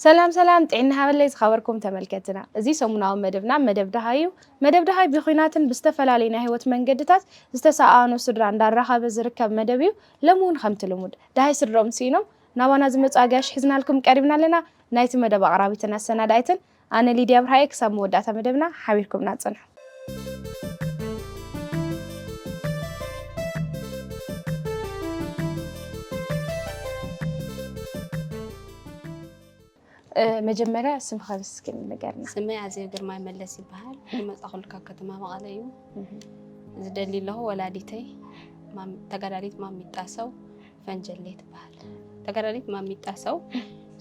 ሰላም ሰላም፣ ጥዕና ሃበለይ ዝኸበርኩም ተመልከትና። እዚ ሰሙናዊ መደብና መደብ ደሃይ እዩ። መደብ ደሃይ ብኹናትን ብዝተፈላለዩ ናይ ህይወት መንገድታት ዝተሰኣኑ ስድራ እንዳራኸበ ዝርከብ መደብ እዩ። ሎሚ እውን ከምቲ ልሙድ ደሃይ ስድሮም ስኢኖም ናባና ዝመፁ ኣጋይሽ ሒዝናልኩም ቀሪብና ኣለና። ናይቲ መደብ ኣቕራቢትን ኣሰናዳይትን ኣነ ሊድያ ብርሃየ። ክሳብ መወዳእታ መደብና ሓቢርኩምና ጽንሑ። እ፣ መጀመርያ ስምኻ እስኪ ንገርና። ስመይ ኣዜብ ግርማይ መለስ ይበሃል። ዝመጻኹሉ ካብ ከተማ መቐለ እዩ። እህ። ዝደሊ ኣለኹ ወላዲተይ ማም-፣ ተጋዳሊት ማሚጣ ሰው ፈንጀሌ ትበሃል። ተጋዳሊት ማሚጣ ሰው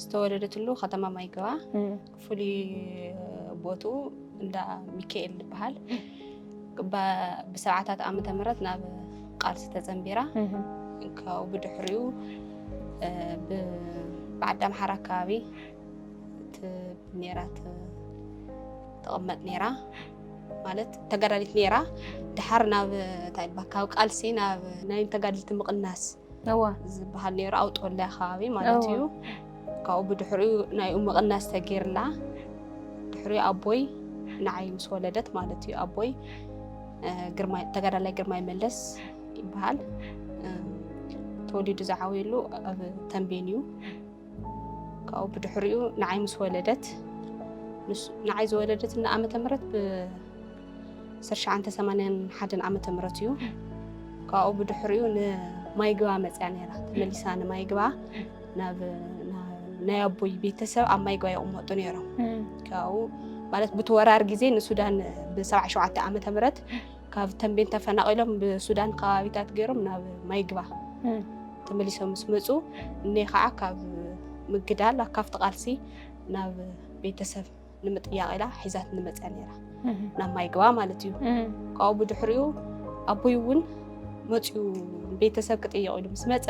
ዝተወለደትሉ ከተማ ማይገባ፣ እም። ፍሉይ ቦትኡ እንዳ ሚካኤል ዝበሃል። ብ-፣ ብሰብዓታት ዓመተ ምህረት ናብ ቃልሲ ተጸንቢራ። እህ። ካብኡ ብድሕሪኡ፣ እ፣ ብ-፣ ብዓዲ ኣምሓራ ኣከባቢ ት-፣ ነይራ ት-፣ ትቕመጥ ነይራ። ማለት ተጋዳሊት ነይራ። ድሓር ናብ፣ እንታይ ይበሃል፣ ካብ ቃልሲ ናብ ናይ ተጋድልቲ ምቕናስ እዋ። ዝበሃል ነይሩ፣ ኣብ ጦላይ ከባቢ ማለት እዋ። እዩ። ካብኡ ብድሕሪኡ ናይ ምቕናስ ተገይርላ። ድሕሪኡ ኣቦይ ንዓይ ምስ ወለደት ማለት እዩ። ኣቦይ፣ እ፣ ግርማይ፣ ተጋዳላይ ግርማይ መለስ ይበሃል። እ፣ ተወሊዱ ዝዓበየሉ ኣብ ተንቤን እዩ። ካብኡ ብድሕሪኡ ንዓይ ምስ ወለደት፣ ንስ-፣ ንዓይ ዝወለደትኒ ዓመተ ምህረት ብ-፣ ዓሰርተ ትሽዓተ ሰማንያን ሓደን ዓመተ ምህረት እዩ። ካብኡ ብድሕሪኡ ንማይግባ መፅያ ነይራ። ተመሊሳ ንማይግባ ናብ፣ ና-፣ ናይ ኣቦይ ቤተሰብ ኣብ ማይግባ ይቕመጡ ነይሮም። እም። ካብኡ ማለት ብቲ ወራር ግዜ ንሱዳን ብሰብዓ ሸውዓተ ዓመተ ምህረት ካብ ተንቤን ተፈናቒሎም ብሱዳን ከባቢታት ገይሮም ናብ ማይግባ እም። ተመሊሶም ምስ መፁ፣ እኔ ከዓ ካብ ምግዳል፣ ካብቲ ቃልሲ ናብ ቤተሰብ ንምጥያቕ ኢላ ሒዛትኒ መፅያ ነይራ። እህ። ናብ ማይግባ ማለት እዩ። እህ። ካብኡ ብድሕሪኡ ኣቦይ እውን መፅዩ ቤተሰብ ክጥይቕ ኢሉ ምስ መፀ፣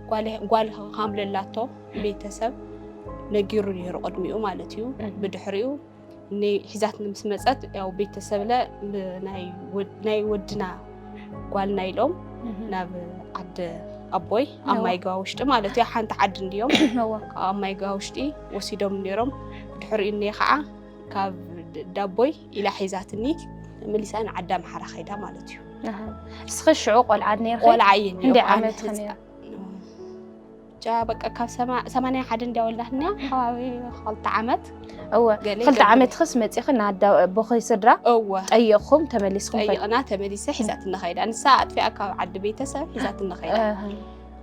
ጓል-፣ ጓል ከም ዘላቶ ቤተሰብ ነጊሩ ነይሩ ቅድሚኡ ማለት እዩ። እህ። ብድሕሪኡ እኔ ሒዛትኒ ምስ መፀት፣ ያው ቤተሰብለ ብ-፣ ናይ ወድ-፣ ናይ ወድና ጓልና ኢሎም እህ። ናብ ዓዲ ኣቦይ ኣብ እዋ። ማይግባ ውሽጢ ማለት እዩ፣ ሓንቲ ዓዲ እንድዮም። እዋ። ኣብ ማይግባ ውሽጢ ወሲዶም ነይሮም። ድሕሪኡ እኔ ከዓ ካብ ድ-፣ ዳቦይ ኢላ ሒዛትኒ መሊሳ ንዓዲ ኣምሓራ ከይዳ ማለት እዩ። ኣሃ። እስኺ ሽዑ ቆልዓ ኔርኺ? ቆልዓ እየ ነይረ። ክንደይ ዓመትኺ ነይሩ? ብቻ በቃ ካብ ሰማ-፣ ሰማንያ ሓደ እንድያ ወሊዳትኒ፣ ከባቢ ክልተ ዓመት። እወ፣ ገለ ክልተ ይገብር። ዓመትኽስ መጺኺ ንኣዳ-፣ ኣቦኺ ስድራ እወ። ጠይቕኹም ተመሊስኩም ከ-? ጠይቕና ተመሊሰ ሒዛትኒ ከይዳ። ንሳ ኣጥፊኣ ካብ ዓዲ ቤተሰብ ሒዛትኒ ከይዳ። ኣሃ።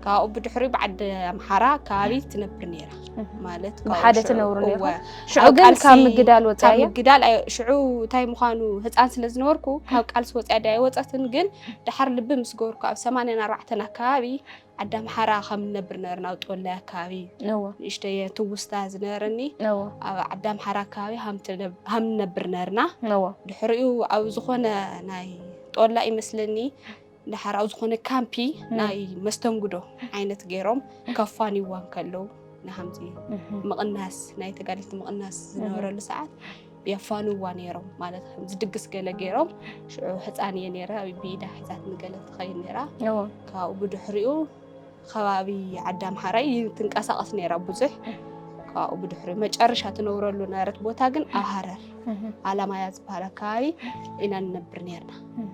ካብኡ ብድሕሪኡ ብዓዲ ኣምሓራ ከባቢ ትነብር ነይራ። እህ። ማለት ካብኡ ብሓደ ሽዑ፣ ትነብሩ እወ። ነይርኩም? ሽዑ ኣብ ግን ቃልሲ፣ ካብ ምግዳል ወጻኢ ካብ እያ? ምግዳል ኣይ-፣ ሽዑ እንታይ ምዃኑ ህጻን ስለ ዝነበርኩ፣ ካብ ቃልሲ ወጻኢ ድያ ኣይወጸትን፣ ግን ድሓር ልቢ ምስ ገበርኩ ኣብ ሰማንያን ኣርባዕተን ኣከባቢ ዓዲ ኣምሓራ ከም ንነብር ነበርና፣ ኣብ ጦላይ ኣከባቢ እወ። ንእሽተይ ትውስታ ዝነበረኒ፣ እወ። ኣብ ዓዲ ኣምሓራ ኣከባቢ ሃም ትነብ-፣ ሃም ንነብር ነበርና። እወ። ድሕሪኡ ኣብ ዝኾነ ናይ ጦላይ ይመስለኒ፣ ድሓር ኣብ ዝኾነ ካምፒ እም። ናይ መስተንግዶ ዓይነት ገይሮም ከፋንይዋ እንከለዉ፣ ንሃምዚ እህ። ምቕናስ፣ ናይ ተጋደልቲ ምቕናስ ዝነበረሉ እህ። ሰዓት የፋንዋ ነይሮም። ማለት ከምዚ ድግስ ገለ ገይሮም፣ ሽዑ ህፃን እየ ነይረ፣ ኣብ ብኢዳ ሒዛትኒ ገለ ትኸይድ ነይራ። እዎ። ካብኡ ብድሕሪኡ ከባቢ ዓዲ ኣምሓራ እዩ ትንቀሳቐስ ነይራ ብዙሕ። ካብኡ ብድሕሪኡ መጨረሻ ትነብረሉ ነበረት ቦታ ግን ኣብ ሃረር፣ እህ። ኣላማያ ዝበሃል ኣከባቢ ኢና ንነብር ነይርና። እህ።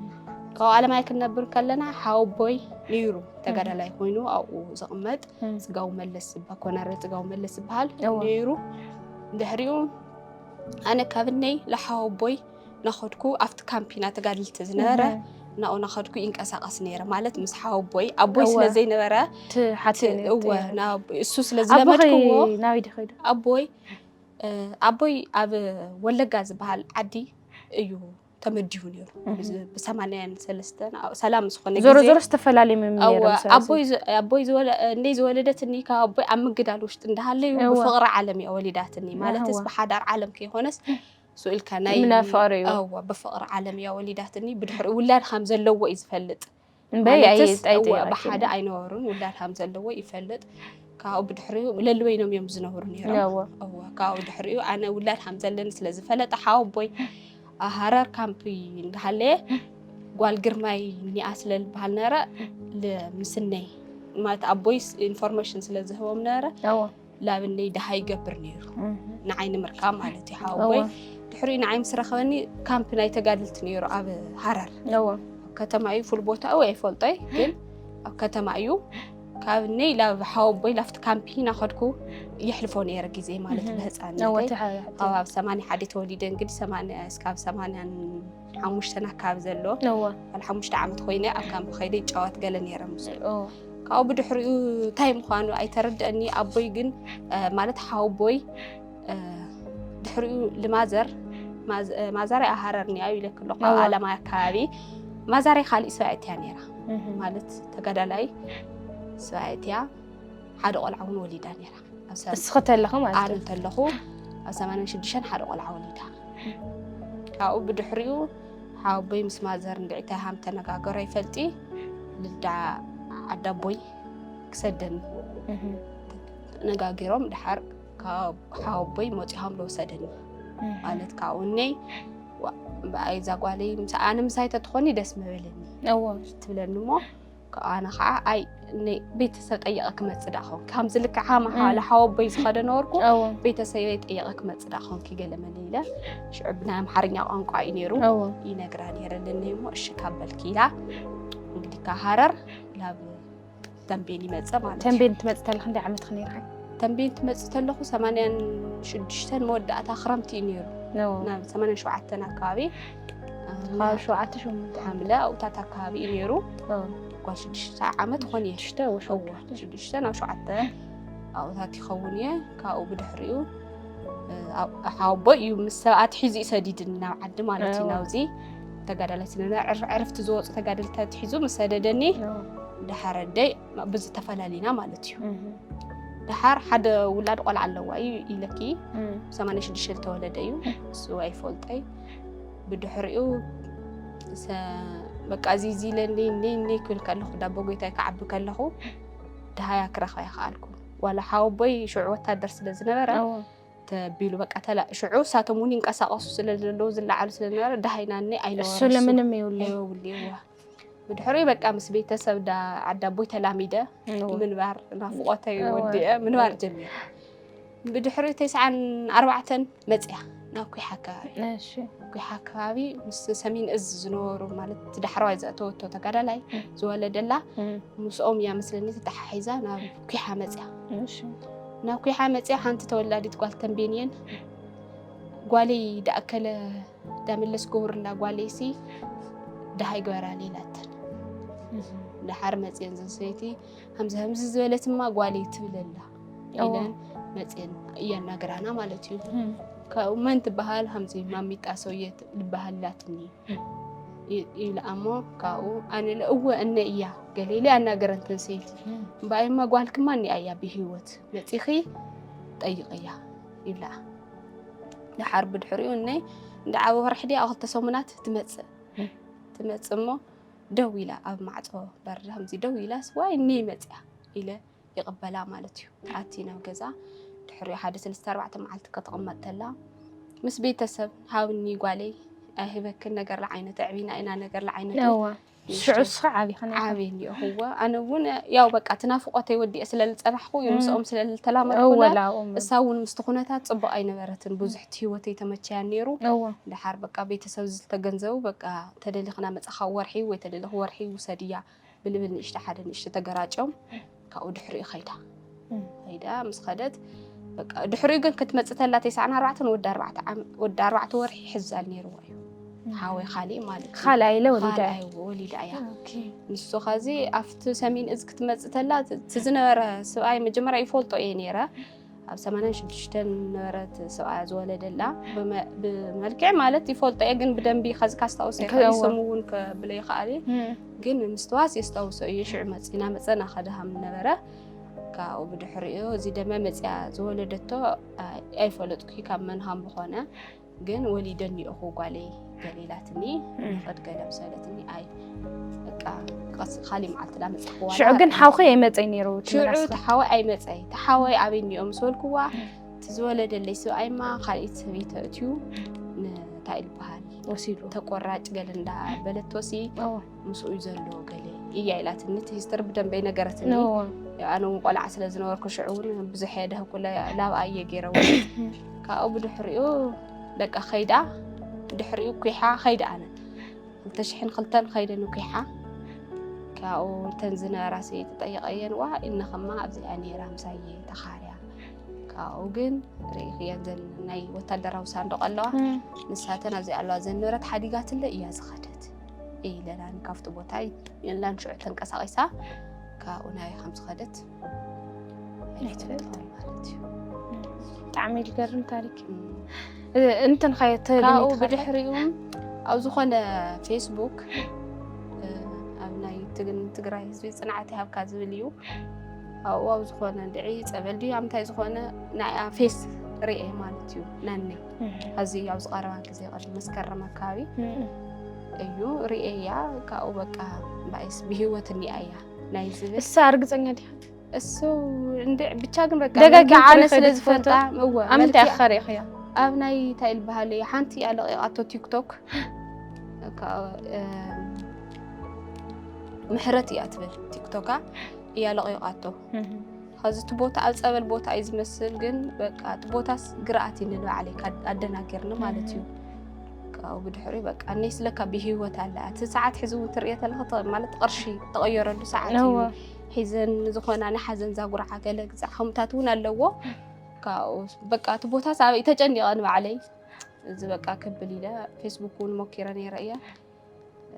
ካብኡ ኣላማያ ክንነብር ከለና ሓወቦይ ነይሩ፣ እህ። ተጋዳላይ ኮይኑ ኣብኡ ዝቕመጥ፣ እህ። ጽጋቡ መለስ ዝበሃል፣ ኮነረ ጽጋቡ መለስ ዝበሃል እዎ። ነይሩ። ድሕሪኡ ኣነ ካብ እነይ ለሓወቦይ ናኸድኩ ኣብቲ ካምፒ ናተጋድልቲ ዝነበረ እህ። ናብኡ ናኸድኩ ይንቀሳቐስ ነይረ። ማለት ምስ ሓወቦይ፣ ኣቦይ እወ። ስለ ዘይነበረ፣ ትሓትዮ ት-፣ ነይሩ እወ፣ ትያለሽ። ናብ፣ እሱ ስለ ኣቦኺ ዝለመድክዎ፣ ናበይ ድዩ ከይዱ? ኣቦይ፣ እ፣ ኣቦይ ኣብ ወለጋ ዝበሃል ዓዲ እዩ ተመዲቡ ነይሩ። እህ። ብዝ-፣ ብሰማንያን ሰለስተን፣ ኣ-፣ ሰላም ዝኾነ ዞሮ ግዜ ዞሮ ዝተፈላለዩ መም-፣ እወ፣ ነይሮም፣ ሰለስተ። ኣቦይ ዝ-፣ ኣቦይ ዝወለ-፣ እንደ ዝወለደትኒ ካብ ኣቦይ ኣብ ምግዳል ውሽጢ እንዳሃለዩ እወ። ብፍቕሪ ዓለም እያ ወሊዳትኒ። ማለትስ እወ። ብሓዳር ዓለም ከይኮነስ፣ ስኡ ኢልካ ናይ ምናፍቕሪ እዩ። እወ፣ ብፍቕሪ ዓለም እያ ወሊዳትኒ። ብድሕሪኡ ውላድ ከም ዘለዎ እዩ ዝፈልጥ። እምበይ ማለትስ፣ ኣይጠይጠይ እወ፣ ኣይጠይጠይ። ብሓደ ኣይነበሩን፣ ውላድ ከም ዘለዎ ይፈልጥ። ካብኡ ብድሕሪኡ ለልበይኖም እዮም ዝነብሩ ነይሮም። እወ። እወ፣ ካብኡ ድሕሪኡ ኣነ ውላድ ከም ዘለኒ ስለ ዝፈለጠ፣ ሓወቦይ ሃረር ካምፕ እንዳሃለየ ጓል ግርማይ እኒኣ ስለ ዝበሃል ነበረ፣ ምስነይ ማለት ኣቦይ ኢንፎርሜሽን ስለ ዝህቦም ነበረ፣ እዎ ላብነይ ደሃ ይገብር ነይሩ። እህ፣ ንዓይ ንምርካብ ማለት እዩ። ሓወቦይ እዎ ድሕሪኡ ንዓይ ምስ ረኸበኒ፣ ካምፕ ናይ ተጋደልቲ ነይሩ ኣብ ሃረር። እዎ ከተማ እዩ፣ ፍሉይ ቦታኡ ኣይፈልጦይ፣ ግን ኣብ ከተማ እዩ። ካብ ነይ ላብ ሓወቦይ ላፍቲ ካምፕ እናኸድኩ የሕልፎ ነይረ ግዜ ማለት እህ፣ ብህፃንነተይ። እዎ ትሓ- ካብ ኣብ ሰማንያ ሓደ ተወሊደ፣ እንግዲህ ሰማንያ እስካብ ሰማንያን ሓሙሽተን ኣካባቢ ዘሎ እዎ ባል ሓሙሽተ ዓመት ኮይነ ኣብ ካምፕ ከይደ ይጫወት ገለ ነይረ ምስ እዎ ካብኡ ብድሕሪኡ እንታይ ምዃኑ ኣይተረድአኒ። ኣቦይ ግን እ፣ ማለት ሓወቦይ እ፣ ድሕሪኡ ልማዘር ማዝ- እ፣ ማዛራይ ኣሃረርኒ ኣብ ኢለክ ኣለኹ ኣብ እዋ። ኣለማይ ኣካባቢ ማዛራይ ካሊእ ሰብኣይት እያ ነይራ። እህ፣ ማለት ተጋዳላይ ሰብኣይት እያ። ሓደ ቆልዓ እውን ወሊዳ ነይራ። ኣብ ሰ- እስኺ ተለኺ ማለት ኣነ እዩ እንተለኹ ኣብ ሰማንያን ሽዱሽተን ሓደ ቆልዓ ወሊዳ። ካብኡ ብድሕሪኡ ሓወቦይ ምስ ማዘር እንድዒ እንታይ ሃም ተነጋገሩ ኣይፈልጢ፣ ልዳ ዓዳቦይ ክሰደኒ እህ፣ ነጋጊሮም ድሓር ካብ ሓወቦይ መፂኦም ልወሰደኒ እህ፣ ማለት ካብኡ እነይ ዋ- ብኣይ እዛ ጓለይ ምስ ኣነ ምሳይ ተትኾኒ ደስ ምበለኒ እዎ ትብለኒ እሞ ኣነ ከዓ ኣይ እነይ ቤተሰብ ጠየቐ ክመፅእ ዳ ኾንኪ ከምዚ ልክዕ ሃማ ሓዋላ ሓወቦይ ዝኸደ ነበርኩ እዎ ቤተሰበይ ጠየቐ ክመፅእ ዳ ኾንኪ ገለ መለ ኢለ ሽዑ ብናይ ኣምሓርኛ ቋንቋ እዩ ነይሩ እዎ ይነግራ ነይረ ለነይ እሞ እሺ ካብ በልኪ ኢላ እንግዲህ ካብ ሃረር ናብ ተንቤን ይመፀ ማለት እዩ። ተንቤን ትመፅእ ተለኺ እንደ ዓመት ክነይርካ ተንቤን ትመፅእ ተለኹ ሰማንያን ሽዱሽተን መወዳእታ ክረምቲ እዩ ነይሩ እዎ ናብ ሰማንያን ሸውዓተን ኣካባቢ ካብ ሸውዓተ ሸሞንተ ሓምለ ኣብታት ኣካባቢ እዩ ነይሩ። እዎ ጓል ሽዱሽተ ዓመት ኾን እየ ሽዱሽተ ወይ ሸውዓተ ሽዱሽተ ናብ ሸውዓተ ኣብታት ይኸውን እየ። ካብኡ ብድሕሪኡ እ፣ ኣብ- ሓወቦይ እዩ ምስ ሰብኣት ሒዙ እዩ ሰዲድኒ ናብ ዓዲ ማለት እዩ። እዎ። ናብዚ ተጋዳላይ ስለ ዕርፍ- ዕርፍቲ ዝወፁ ተጋደልቲ ሒዙ ምስ ሰደደኒ እዎ ድሓር ኣደይ ብዝተፈላለዩና ማለት እዩ። እህ፣ ድሓር ሓደ ውላድ ቆልዓ ኣለዋ እዩ ኢለኪ እህ፣ ሰማንያ ሽዱሽተ ዝተወለደ እዩ እሱ ኣይፈልጦይ። ብድሕሪኡ ሰ- በቃ እዚ እዚ ኢለ እንደ እንደ እንደ ክብል ከለኹ ዳቦ ጎይታይ ክዓቢ ከለኹ ድሃያ ክረኽባ ይኸኣልኩ። ዋላ ሓወቦይ ሽዑ ወታደር ስለ ዝነበረ እዎ ተቢሉ በቃ ተላ ሽዑ እሳቶም እውን ይንቀሳቐሱ ስለ ዘለዉ ዝለዓሉ ስለ ዝነበረ ደሃይና እኔ እሱ ኣይነበረ ለምንም ይውልይ ይውልዋ። ብድሕሪኡ በቃ ምስ ቤተሰብ ዳ ዓዳቦይ ተላሚደ እዎ ምንባር ናፍቆተይ እዎ። ወዲአ ምንባር ጀሚረ። ብድሕሪኡ ተስዓን ኣርባዕተን መፅያ ናብ ኩሓ ኣካባቢ እሺ ኩሓ ኣካባቢ ምስ ሰሜን እዝ ዝነበሩ ማለት እቲ ዳሕረዋይ ዘእተወቶ ተጋዳላይ እም። ዝወለደላ እም፣ ምስኦም እያ መስለኒ ተተሓሒዛ ናብ ኩሓ መፅያ። እሺ ናብ ኩሓ መፅያ ሓንቲ ተወላዲት ጓል ተንቤን እየን ጓለይ ዳኣከለ ዳመለስ ገብሩላ ጓለይ ሲ ደሃይ ግበራ ሌላተን እህ፣ ደሓር መፅየን ዘን ሰበይቲ ከምዚ ከምዚ ዝበለትማ ጓለይ ትብለላ እዎ። ኢለን መፅየን እየናግራና ማለት እዩ። እህ፣ ካብኡ መን ትበሃል ከምዚ ማሚጣ ሰውየ ልበሃል ላትኒ ይ- ይብላ እሞ ካብኡ ኣነ ለ እወ እነ እያ ገለ ኢለ ኣናገረንተን ሰይቲ እህ፣ እምበኣይማ ጓልክማ እኒኣ እያ ብህይወት መፂኺ ጠይቕያ ይብላ። ደሓር ብድሕሪኡ እነይ እንዳ ዓበ ወርሒ ድኣ ክልተ ሰሙናት ትመፅእ እህ። ትመፅእ እሞ ደው ኢላ ኣብ ማዕፆ በሪ ከምዚ ደው ኢላስ ዋይ እነይ መፅያ ኢለ ይቕበላ ማለት እዩ። ኣቲ ናብ ገዛ ድሕሪኡ ሓደ ሰለስተ ኣርባዕተ መዓልቲ ከተቕመጥ ተላ ምስ ቤተሰብ ሃብኒ ጓለይ ኣይህበክን ነገር ለዓይነት ኣዕቢና ኢና ነገር ለዓይነቱ እዋ ሽዑ እስኻ ዓቢኻ ነይርካ። ዓብ እኒኦኹዎ ኣነ እውን ያው በቃ እቲ ናፍቆተይ ወዲአ ስለ ዝፀናሕኩ እዩ እም። ምስኦም ስለ እወ ዝተላመድኩላ ላኦም እሳ እውን ምስቲ ኩነታት ፅቡቅ ኣይነበረትን ብዙሕ እቲ ህይወተይ ተመቸያ ነይሩ። እወ ድሓር በቃ ቤተሰብ ዝተገንዘቡ በቃ ተደሊኽና መፃኻ ወርሒ ወይ ተደሊኽ ወርሒ ውሰድያ ብልብል ንእሽተ ሓደ ንእሽተ ተገራጭዮም ካብኡ ድሕሪኡ ኸይዳ እም። ኸይዳ ምስ ኸደት በቃ ድሕሪኡ ግን ክትመፅእ ተላ ተስዓን ኣርባዕተን ወዲ ኣርባዕተ ዓም- ወዲ ኣርባዕተ ወርሒ ሕዛል ነይርዎ እዩ። ሓወይ ካሊእ ማለት እዩ። ካልኣይ ኢለ ወሊዳ ካልኣይ ወሊዳ እያ። ኦኬ። ንሱ ኸዚ ኣብቲ ሰሜን እዝ ክትመፅእ ተላ እቲ ዝነበረ ሰብኣይ መጀመርያ ይፈልጦ እየ ነይረ ኣብ ሰማንያን ሽዱሽተን ነበረት ሰብኣያ ዝወለደላ ብመ- ብመልክዕ ማለት ይፈልጦ እየ ግን ብደንቢ ኸዚ ካስታውሰ ከ- ስሙ እውን ከብለ ይኽኣል እየ። እም። ግን ምስትዋስ የስታውሶ እዩ ሽዑ መፂና መፀና ኸደሃም ነበረ ካብኡ ብድሕሪኡ እዚ ደመ መፅያ ዝወለደቶ ኣይ- ኣይፈለጥኩ ካብ መን ሃም ዝኾነ ግን ወሊደ እኒኦኹ ጓለይ ገለ ኢላትኒ ንኸድ ገለ ምሰለትኒ ኣይ በቃ ቀስ ካሊእ መዓልቲ ዳ መፅኽዋ ሽዑ ግን ሓውኺ ኣይመፀይ ነይሩ ሽዑ ተሓወይ ኣይመፀይ ተሓወይ ኣበይ እኒኦ ምስ በልክዋ እቲ ዝወለደለይ ሰብኣይማ ካልኢት ሰበይቲ እትዩ እንታይ ዝበሃል ወሲዱ ተቆራጭ ገለ እንዳበለት ወሲ እዎ ምስኡ እዩ ዘሎ ገለ እያ ኢላትኒ። እቲ ሂስትሪ ብደንበ ነገረትኒ። እዎ ኣነ እውን ቆልዓ ስለ ዝነበርኩ ሽዑ እውን ብዙሕ የደህኩላ ላብኣ እየ ገይረ። ካብኡ ብድሕሪኡ በቃ ከይዳ ድሕሪኡ ኩሓ ከይዳ ኣነ ክልተ ሽሕን ክልተን ከይደ ንኩሓ። ካብኡ እተን ዝነበራ ሰበይቲ ጠይቀየን ዋ እነኸማ ኣብዚኣ ነይራ ምሳየ ተኻርያ። ካብኡ ግን ርኢኽየን ዘን ናይ ወታደራዊ ሳንዱቕ ኣለዋ። ንሳተን ኣብዚ ኣለዋ ዘን ንብረት ሓዲጋትለ እያ ዝኸደት ኢለናኒ። ካብቲ ቦታ የላን ሽዑ ተንቀሳቒሳ ካብኡ ናይ ከም ዝኸደት ኣይትፈልጥ ማለት እዩ። ብጣዕሚ ዝገርም ታሪክ እም። እንትን ኸየተ ካብኡ ብድሕሪኡ ኣብ ዝኾነ ፌስቡክ እ፣ ኣብ ናይ ትግ- ትግራይ ህዝቢ ፅንዓት ይሃብካ ዝብል እዩ። ኣብኡ ኣብ ዝኾነ ድዒ ጸበል ድዩ ኣብ ምንታይ ዝኾነ ናይ ፌስ ርኤ ማለት እዩ። ናኒ ኣዚ ኣብ ዝቐረባ ግዜ ቅድሚ መስከረም ኣካባቢ እዩ ርኤያ። ካብኡ በቃ ባይስ ብህይወት እኒኣ እያ ናይ ዝብል እሳ ርግፀኛ ዲኻ እሱ እንደ ብቻ ግን በቃ ደጋጊምካ መልክዓ ኣነ ርኢኻ ስለ ዶ ዝፈልጣ ትፈልጣ? እወ ኣብ ምንታይ መልክዓ- ኢኻ ርኢኽያ ኣብ ናይ እንታይ ዝበሃል እያ ሓንቲ እያ ለቂቓቶ ቲክቶክ እካ- እ፣ ምሕረት እያ ትብል ቲክቶካ እያ ለቂቓቶ። ኸዚ እቲ ቦታ ኣብ ፀበል ቦታ እዩ ዝመስል ግን በቃ እቲ ቦታስ ግርኣት እዩ ንባዕለይ ካድ- ኣደናጊርኒ ማለት እዩ። ካብኡ ብድሕሪ በቃ እነይ ስለካ ብሂወት ኣላ እቲ ሰዓት ሕዚ እውን ትርእዮ ተለኸ ተ- ማለት ቅርሺ ተቐየረሉ ሰዓት እዩ። እወ ሒዘን ዝኾና ንሓዘን ዛጉርዓ ገለ ግዛዕ ከምታት እውን ኣለዎ። ካብኡ በቃ እቲ ቦታስ ኣበይ ተጨኒቐ ንባዕለይ እዚ በቃ ክብል ኢለ ፌስቡክ እውን ሞኪረ ነይረ እያ።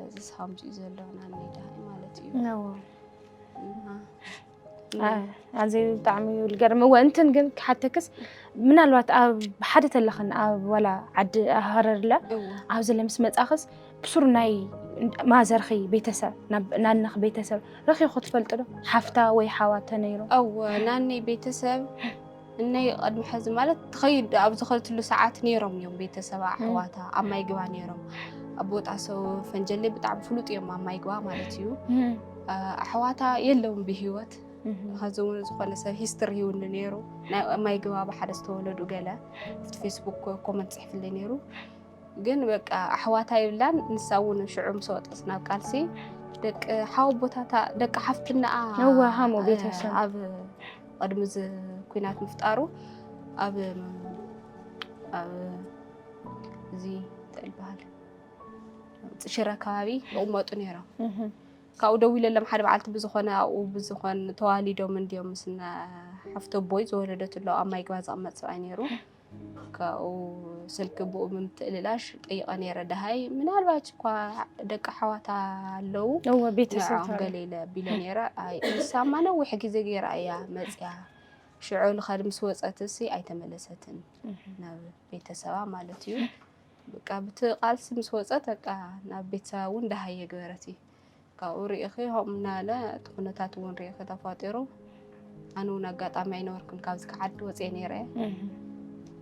እዚ ሳምዚ እዩ ዘሎ ናነይ ደሃይ ማለት እዩ። እወ እና ኣዘይ ብጣዕሚ እዩ ዝገርም። እወ እንትን ግን ክሓተክስ ምናልባት ኣብ ሓደ ተለኽን ኣብ ዋላ ዓዲ ሃረርለ እወ ኣብዚ ለምስ መጻኽስ ብሱር ናይ ማዘርኺ ቤተሰብ ናብ ናንኽ ቤተሰብ ረኺኹ ትፈልጡ ዶ? ሓፍታ ወይ ሓዋ ተነይሩ እወ ናነይ ቤተሰብ እነይ ቅድሚ ሕዚ ማለት ትኸይድ ኣብ ዝኸድትሉ ሰዓት ነይሮም እዮም ቤተሰብ ኣሕዋታ ኣብ ማይ ግባ ነይሮም። ኣቦ ጣሰው ፈንጀሌ ብጣዕሚ ፍሉጥ እዮም ኣብ ማይ ግባ ማለት እዩ። ኣሕዋታ የለውን ብሂወት። ኸዚ እውን ዝኾነ ሰብ ሂስትሪ ይውኒ ነይሩ ናይ ማይ ግባ ብሓደ ዝተወለዱ ገለ ኣብቲ ፌስቡክ ኮመንት ፅሕፍለይ ነይሩ። ግን በቃ ኣሕዋታ ይብላን ንሳ እውን ሽዑ ምስ ወጠስ ናብ ቃልሲ ደቂ ሓወቦታታ ደቂ ሓፍትናኣ እወ፣ ሃሞ ቤተሰብ። ኣብ ቅድሚ እዚ ኩናት ምፍጣሩ ኣብ ኣብ እዚ እንታይ ይበሃል ሽረ ከባቢ ይቕመጡ ነይሮም። ካብኡ ደዊለሎም ሓደ በዓልቲ ብዝኾነ ኣብኡ ብዝኾን ተዋሊዶም እንዲዮም ምስና ሓፍቶ ቦይ ዝወለደት ኣሎ ኣብ ማይ ግባ ዝቕመጥ ሰብኣይ ነይሩ። ካብኡ ስልኪ ብኡ ብምትእልላሽ ጠይቐ ነይረ ደሃይ ምናልባት እኳ ደቂ ሓዋታ ኣለዉ እወ ቤተሰብ ንዕኦም ገለ ኢለ ቢለ ነይረ። ኣይ ንሳማ ነዊሕ ግዜ ገይራ እያ መፅያ። ሽዑ ልኸድ ምስ ወፀት ሲ ኣይተመለሰትን ናብ ቤተሰባ ማለት እዩ። በቃ ብቲ ቃልሲ ምስ ወፀት በቃ ናብ ቤተሰባ እውን ደሃየ ግበረት እዩ። ካብኡ ርኢኺ ከምኡ እናለ እቲ ኩነታት እውን ርኢኺ ተፋጢሩ። ኣነ እውን ኣጋጣሚ ኣይነበርኩን ካብዚ ክዓዲ ወፅየ ነይረ እየ።